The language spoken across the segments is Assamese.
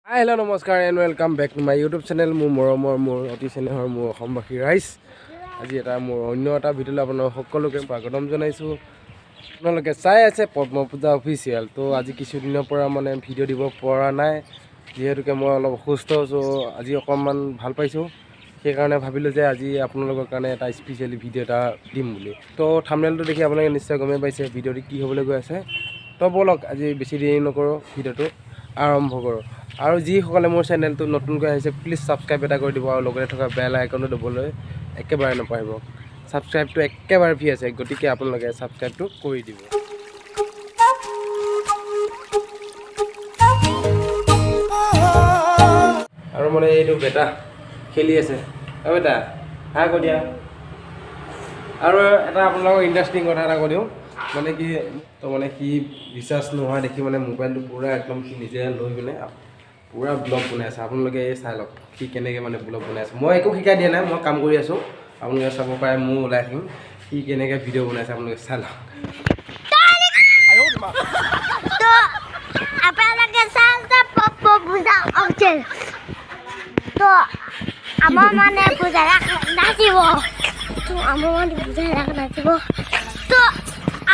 হাই, হেল্ল', নমস্কাৰ and welcome back to my YouTube channel. মোৰ মৰমৰ, মোৰ অতি চেনেহৰ, মোৰ অসমবাসী ৰাইজ, আজি এটা মোৰ অন্য এটা ভিডিঅ'লৈ আপোনালোক সকলোকে স্বাগতম জনাইছোঁ। আপোনালোকে চাই আছে পদ্ম পূজা অফিচিয়েল। তো আজি কিছুদিনৰ পৰা মানে ভিডিঅ' দিব পৰা নাই, যিহেতুকে মই অলপ অসুস্থ। চ' আজি অকণমান ভাল পাইছোঁ, সেইকাৰণে ভাবিলোঁ যে আজি আপোনালোকৰ কাৰণে এটা স্পেচিয়েলি ভিডিঅ' এটা দিম বুলি। তো থাম্বনেইলটো দেখি আপোনালোকে নিশ্চয় গমেই পাইছে ভিডিঅ'টো কি হ'বলৈ গৈ আছে। তো ব'লক, আজি বেছি দেৰি নকৰোঁ, ভিডিঅ'টো আৰম্ভ কৰোঁ। আৰু যিসকলে মোৰ চেনেলটো নতুনকৈ আহিছে, প্লিজ ছাবস্ক্ৰাইব এটা কৰি দিব আৰু লগতে থকা বেল আইকনো দিবলৈ একেবাৰে নাপাহৰিব। ছাবস্ক্ৰাইবটো একেবাৰে ফ্ৰী আছে, গতিকে আপোনালোকে ছাবস্ক্ৰাইবটো কৰি দিব। আৰু মানে এইটো বেটা খেলি আছে। অ বেটা, হাই কৈ দিয়া। আৰু এটা আপোনালোকক ইণ্টাৰেষ্টিং কথা এটা কৈ দিওঁ। মানে কি, তো মানে সি ৰিচাৰ্জ নোহোৱা দেখি মানে মোবাইলটো পূৰা একদম সি নিজে লৈ পিনে পূৰা ব্লগ বনাই আছে। আপোনালোকে এই চাই লওক, সি কেনেকৈ মানে ব্লগ বনাই আছে। মই একো শিকাই দিয়া নাই, মই কাম কৰি আছোঁ। আপোনালোকে চাব পাৰে, ময়ো ওলাই থাকিম। সি কেনেকৈ ভিডিঅ' বনাইছে আপোনালোকে চাই লওক। তো আপোনালোকে চাওঁতে পপ পূজা অফিচিয়েল। তো আমাৰ মানে পূজা নাচিব। তো আমাৰ মানে পূজা নাচিব। তো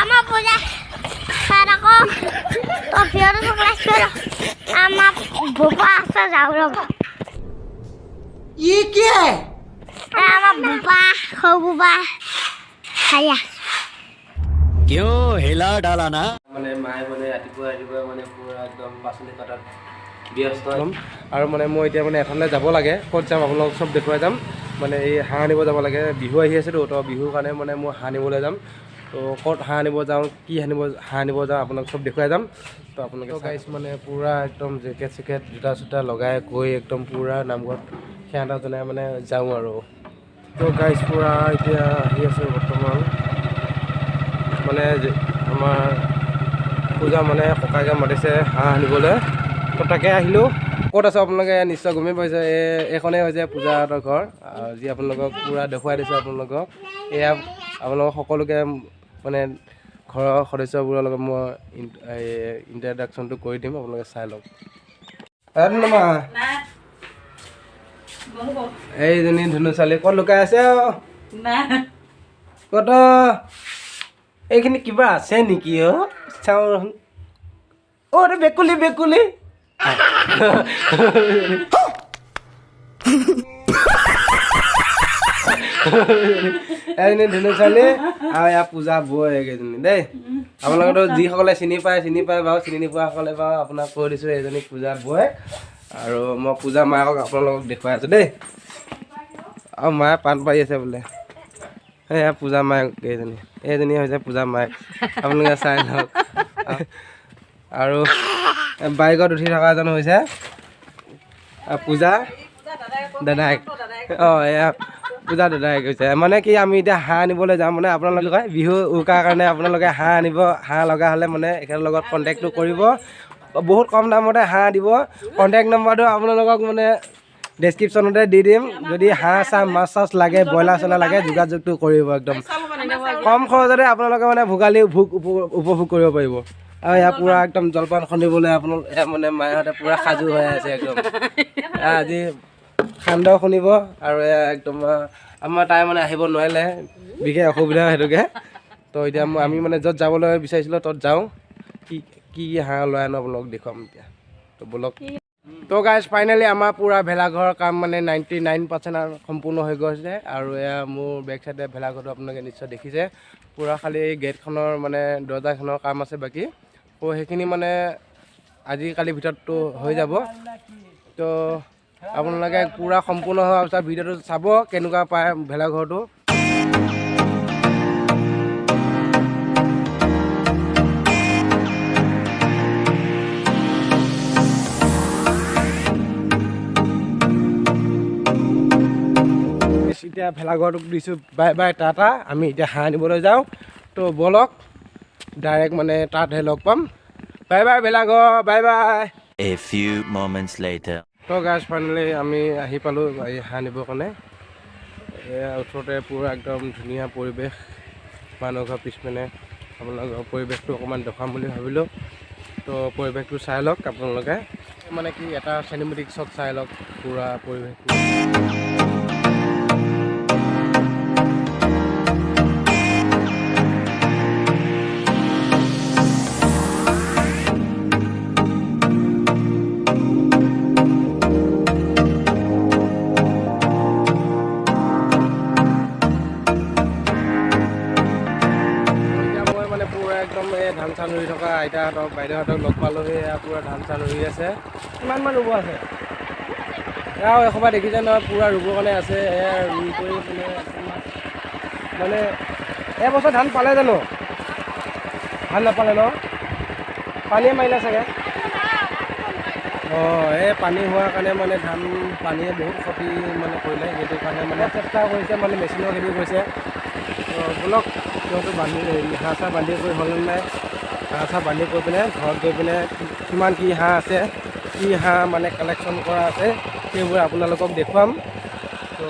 আমাৰ পূজা তাত আকৌ তো ভিডিঅ'টো লাইক কৰক। আমাৰ বোপা আছে, যাওঁ ৰ'ব। ये क्या है? আমাৰ বোপা, সৰু বোপা হায়া। क्यों, हिला डाला ना? মানে মায়ে মানে ৰাতিপুৱা ৰাতিপুৱা মানে পূৰা একদম পাচলি কটাত ব্যস্ত। আৰু মানে মই এতিয়া মানে এঠাইলৈ যাব লাগে। ক'ত যাম আপোনালোকক চব দেখুৱাই যাম। মানে এই হাঁহ আনিব যাব লাগে। বিহু আহি আছেতো, তো বিহুৰ কাৰণে মানে মই হাঁহ আনিবলৈ যাম। তো ক'ত হাঁহ আনিব যাওঁ, কি আনিব, হাঁহ আনিব যাওঁ, আপোনাক চব দেখুৱাই যাম। তো আপোনালোকে গাইছ, মানে পূৰা একদম জেকেট চেকেট, জোতা চোতা লগাই গৈ একদম পূৰা নামঘৰত সেৱা এটা জনাই মানে যাওঁ। আৰু তো গাইছ, পূৰা এতিয়া আহি আছোঁ বৰ্তমান। মানে আমাৰ পূজা মানে ককায়েকে মাতিছে হাঁহ আনিবলৈ, তো তাকে আহিলোঁ। ক'ত আছোঁ আপোনালোকে নিশ্চয় গমেই পাইছে। এই এইখনেই হৈছে পূজাহঁতৰ ঘৰ আৰু যি আপোনালোকক পূৰা দেখুৱাই দিছোঁ আপোনালোকক। এয়া আপোনালোকক সকলোকে মানে ঘৰৰ সদস্যবোৰৰ লগত মই ইণ্ট্ৰডাকশ্যনটো কৰি দিম, আপোনালোকে চাই লওক। মা, এইজনী ধুনু ছোৱালী ক'ত লুকাই আছে? অ ক'ত অ? এইখিনি কিবা আছে নেকি? অ চাওঁ ৰচোন। অ এইটো বেকুলি, বেকুলি। এইজনী ধুনু ছোৱালী আৰু ইয়াৰ পূজা বৌ এইকেইজনী দেই। আপোনালোকেতো যিসকলে চিনি পায় চিনি পায় বাৰু, চিনি নোপোৱাসকলে বাৰু আপোনাক কৈ দিছোঁ, এইজনী পূজা বৌৱেক। আৰু মই পূজা মাকক আপোনালোকক দেখুৱাই আছোঁ দেই। আৰু মায়ে পাণ পাৰি আছে বোলে। এয়া পূজা মায়েক এইজনী, এইজনী হৈছে পূজা মায়েক, আপোনালোকে চাই লওক। আৰু বাইকত উঠি থকা এজন হৈছে পূজা দাদায়েক। অঁ, এয়া পূজা দাদায়েক হৈছে। মানে কি, আমি এতিয়া হাঁহ আনিবলৈ যাম। মানে আপোনালোকে বিহু উৰুকাৰ কাৰণে আপোনালোকে হাঁহ আনিব, হাঁহ লগা হ'লে মানে এখেতৰ লগত কণ্টেক্টটো কৰিব। বহুত কম দামতে হাঁহ দিব। কণ্টেক্ট নম্বৰটো আপোনালোকক মানে ডেছক্ৰিপশ্যনতে দি দিম। যদি হাঁহ চাহ, মাছ চাছ লাগে, ব্ৰইলাৰ চইলাৰ লাগে, যোগাযোগটো কৰিব। একদম কম খৰচতে আপোনালোকে মানে ভোগালী ভোগ উপভোগ কৰিব পাৰিব। আৰু ইয়াৰ পূৰা একদম জলপান খুন্দিবলৈ আপোনালোক মানে মাহঁতে পূৰা সাজু হৈ আছে একদম। এয়া আজি সান্দহ খুন্দিব। আৰু এয়া একদম আমাৰ তাই মানে আহিব নোৱাৰিলে, বিশেষ অসুবিধা সেইটোকে। তো এতিয়া আমি মানে য'ত যাবলৈ বিচাৰিছিলোঁ ত'ত যাওঁ। কি কি কি হাঁহ লৈ আনো আপোনালোকক দেখুৱাম এতিয়া। তো ব'লক। তো গাইজ, ফাইনেলি আমাৰ পূৰা ভেলাঘৰৰ কাম মানে 99% সম্পূৰ্ণ হৈ গৈছে। আৰু এয়া মোৰ বেক চাইডে ভেলাঘৰটো আপোনালোকে নিশ্চয় দেখিছে। পূৰা খালি এই গেটখনৰ মানে দৰ্জাখনৰ কাম আছে বাকী। তো সেইখিনি মানে আজিকালিৰ ভিতৰততো হৈ যাব। তো আপোনালোকে পূৰা সম্পূৰ্ণ হোৱাৰ পিছত ভিডিঅ'টো চাব, কেনেকুৱা পায় ভেলাঘৰটো। এতিয়া ভেলাঘৰটোক দিছোঁ বাই বাই, টাটা। আমি এতিয়া হাঁহ আনিবলৈ যাওঁ। তো ব'লক, ডাইৰেক্ট মানে তাতহে লগ পাম। বাই বাই ভেলাঘৰ, bye bye. A few moments later. তো গাইজ, ফাইনেলি আমি আহি পালোঁ এই হাঁহ আনিবৰ কাৰণে। এয়া ওচৰতে পূৰা একদম ধুনীয়া পৰিৱেশ, মানুহ ঘৰ পিছপিনে। আপোনালোকৰ পৰিৱেশটো অকণমান দেখুৱাম বুলি ভাবিলোঁ। তো পৰিৱেশটো চাই লওক আপোনালোকে। মানে কি এটা চিনেমেটিক শ্বট চাই লওক পূৰা পৰিৱেশ। এতিয়া মই মানে পূৰা একদম এই ধান চান ৰুই থকা আইতাহঁতক, বাইদেউহঁতক লগ পালোহি। এয়া পূৰা ধান চান ৰুই আছে। কিমানমান ৰুব আছে? এয়া এসোপা দেখিছে নহয়, পূৰা ৰুবৰ কাৰণে আছে। এয়া ৰুই কৰি পিনে মানে এইবছৰ ধান পালে জানো? ধান নাপালে ন? পানীয়ে মাৰিলে চাগে। অঁ, এই পানী হোৱাৰ কাৰণে মানে ধান পানীয়ে বহুত ক্ষতি মানে কৰিলে। সেইটো কাৰণে মানে চেষ্টা কৰিছে, মানে মেচিনৰ খেতি কৰিছে। ব'লক, সিহঁতো বান্ধি হাঁহ চাহ বান্ধি কৰি হ'লনে নাই? হাঁহ চাহ বান্ধি কৰি পিনে ঘৰত গৈ পিনে কিমান কি হাঁহ আছে, কি হাঁহ মানে কালেকশ্যন কৰা আছে, সেইবোৰ আপোনালোকক দেখুৱাম। তো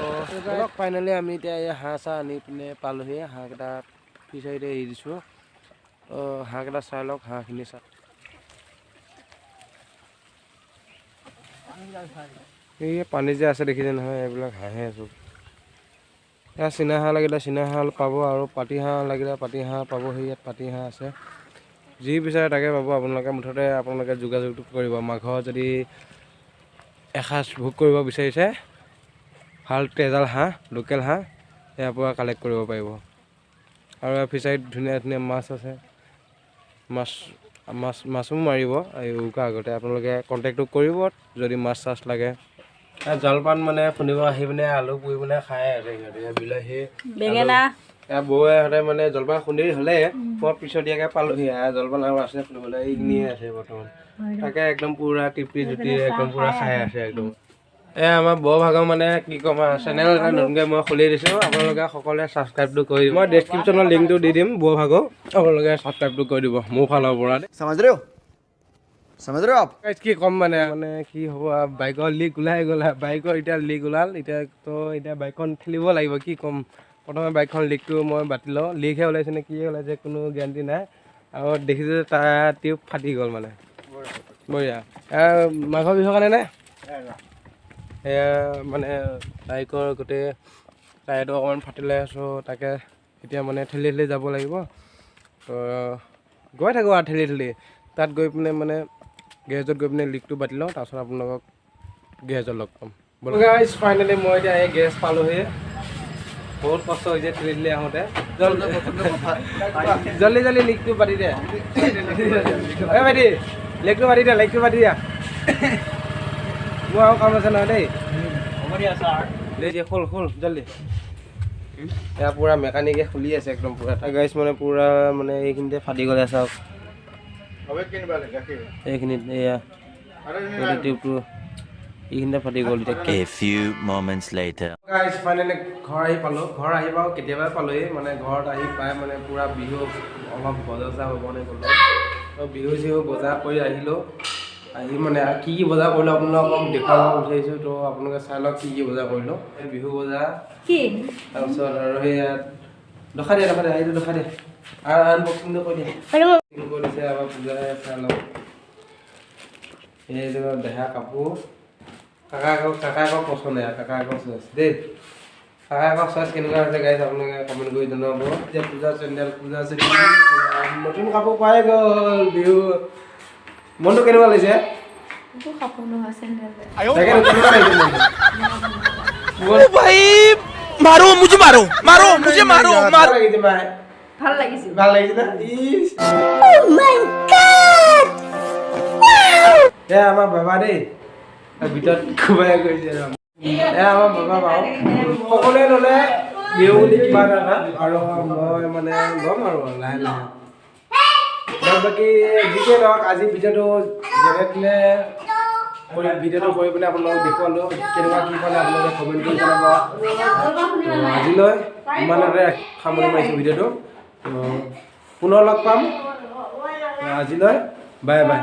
ফাইনেলি আমি এতিয়া এই হাঁহ চাহ আনি পিনে পালোহি। হাঁহকেইটা ফিচাৰীতে এৰি দিছোঁ। তো হাঁহকেইটা চাই লওক, হাঁহখিনি চাই। এই পানী যে আছে দেখিছে নহয়, এইবিলাক হাঁহে আছোঁ। এয়া চীনা হাঁহ লাগিলে চীনা হাঁহ পাব, আৰু পাতি হাঁহ লাগিলে পাতি হাঁহ পাব। সেই ইয়াত পাতি হাঁহ আছে, যি বিচাৰে তাকে পাব আপোনালোকে। মুঠতে আপোনালোকে যোগাযোগটো কৰিব। মাঘৰ যদি এসাঁজ ভোগ কৰিব বিচাৰিছে, ভাল তেজাল হাঁহ, লোকেল হাঁহ ইয়াৰ পৰা কালেক্ট কৰিব পাৰিব। আৰু ফিচাৰীত ধুনীয়া ধুনীয়া মাছ আছে, মাছ মাছ মাছো মাৰিব এই উৰুকাৰ আগতে। আপোনালোকে কণ্টেক্টটো কৰিব যদি মাছ চাছ লাগে। জলপান মানে খুন্দিব আহি পিনে আলু পুৰি পিনে খাই আছে সিহঁতে, বিলাহী, বেঙেনা। বৌহঁতে মানে জলপান খুন্দি হ'লে মই পিছতীয়াকৈ পালোহি। জলপান আৰু আছে খুন্দিবলৈ, এইখিনিয়ে আছে বৰ্তমান। তাকে একদম পূৰা টিপি জুতি একদম পূৰা খাই আছে একদম। এই আমাৰ বৰ ভাগৰ মানে কি ক'ম আৰু, চেনেল এটা নতুনকৈ মই খুলি দিছোঁ। আপোনালোকে সকলোৱে ছাবস্ক্ৰাইবটো কৰি দিব। মই ডেছক্ৰিপশ্যনৰ লিংকটো দি দিম বৰ ভাগৰ, আপোনালোকে ছাবস্ক্ৰাইবটো কৰি দিব মোৰ ফালৰ পৰা। समझ रहे हो, समझ रहे हो आप? কি ক'ম মানে, মানে কি হ'ব, বাইকৰ লিক ওলাই গ'ল। বাইকৰ এতিয়া লিক ওলাল, এতিয়া তো এতিয়া বাইকখন ঠেলিব লাগিব। কি ক'ম, প্ৰথমে বাইকখন লিকটো মই বাতি লওঁ। লিকহে ওলাইছে নে কিহে ওলাইছে কোনো গেৰাণ্টি নাই। আৰু দেখিছোঁ যে তাৰ টিউব ফাটি গ'ল মানে। বঢ়িয়া। মাঘৰ বিহুৰ কাৰণে নে এয়া মানে বাইকৰ গোটেই টায়াৰটো অকণমান ফাটিলে। চ' তাকে এতিয়া মানে ঠেলি ঠেলি যাব লাগিব। তো গৈ থাকোঁ আৰু ঠেলি ঠেলি তাত গৈ পিনে মানে গেৰেজত গৈ পিনে লিকটো বাতি লওঁ, তাৰপিছত আপোনালোকক গেৰেজত লগ পাম। গাইজ, ফাইনেলি মই এতিয়া এই গেৰেজ পালোহি। বহুত কষ্ট হৈছে ঠেলি ঠেলি আহোঁতে। জল্দি জল্দি লিকটো পাতি দে। এই ভাইটি, লিকটো পাতি দিয়া, লিকটো পাতি দিয়া। মোৰ আৰু কাম আছে নহয় দেই। খোল খোল জল্দি। এয়া পূৰা মেকানিকে খুলি আছে একদম পূৰা। গাইজ মানে পূৰা মানে এইখিনিতে ফাটি গ'লে চাওক, এইখিনিত এয়া এইটো টিউবটো এইখিনিতে ফাটি গ'ল এতিয়া। A few moments later. Guys, finally ঘৰ আহি পালোঁ। ঘৰ আহি বাৰু কেতিয়াবাই পালোহি। মানে ঘৰত আহি পাই মানে পূৰা বিহু অলপ বজাৰ চজাৰ হ'ব নে গ'লোঁ। তো বিহু চিহু বজাৰ কৰি আহিলোঁ। আহি মানে কি কি বজাৰ কৰিলোঁ আপোনালোকক দেখুৱাব বিচাৰিছোঁ। তো আপোনালোকে চাই লওক কি কি বজাৰ কৰিলোঁ। এই বিহু বজাৰ কি তাৰপিছত আৰু সেয়া দখা দিয়া, দখা দিয়া, এইটো দখা দিয়া আৰু আনবক্সিংটো কৰি দিয়া। কৰি দিছে আমাৰ পূজাই, চাই লওক। এইটো দেহা কাপোৰ, কাকাকক কাকাকক পচন্দ, এয়া কাকাকক চইচ দেই। কাকাকক চইচ কেনেকুৱা হৈছে গাইজ, আপোনালোকে কমেণ্ট কৰি জনাব। এতিয়া পূজা চেণ্ডেল, পূজা চেণ্ডেল, নতুন কাপোৰ পাই গ'ল বিহু। মনটো কেনেকুৱা লাগিছে? কাপোৰ নহয়, চেণ্ডেল। তাকে কেনেকুৱা লাগিছে মনটো? भाई, मारो मुझे, मारो मारो मुझे, मारो मारो। লাগিছে মায়ে? ভাল লাগিছে। ভাল লাগিছে না? ইচ, এয়া আমাৰ বাবা দেই, ভিতৰত কোবাই গৈছে। এয়া আমাৰ বাবা বাৰু। সকলোৱে ল'লে বিহু বুলি কিবা এটা, আৰু মই মানে ল'ম আৰু লাহে লাহে। বাকী যিকি নহওক, আজি ভিডিঅ'টো যেনে তেনে কৰি ভিডিঅ'টো কৰি পিনে আপোনালোকক দেখুৱালোঁ। কেনেকুৱা কি পালে আপোনালোকে কমেণ্ট কৰি জনাব। আজিলৈ ইমানতে সামৰণি মাৰিছোঁ ভিডিঅ'টো। পুনৰ লগ পাম। আজিলৈ বাই বাই।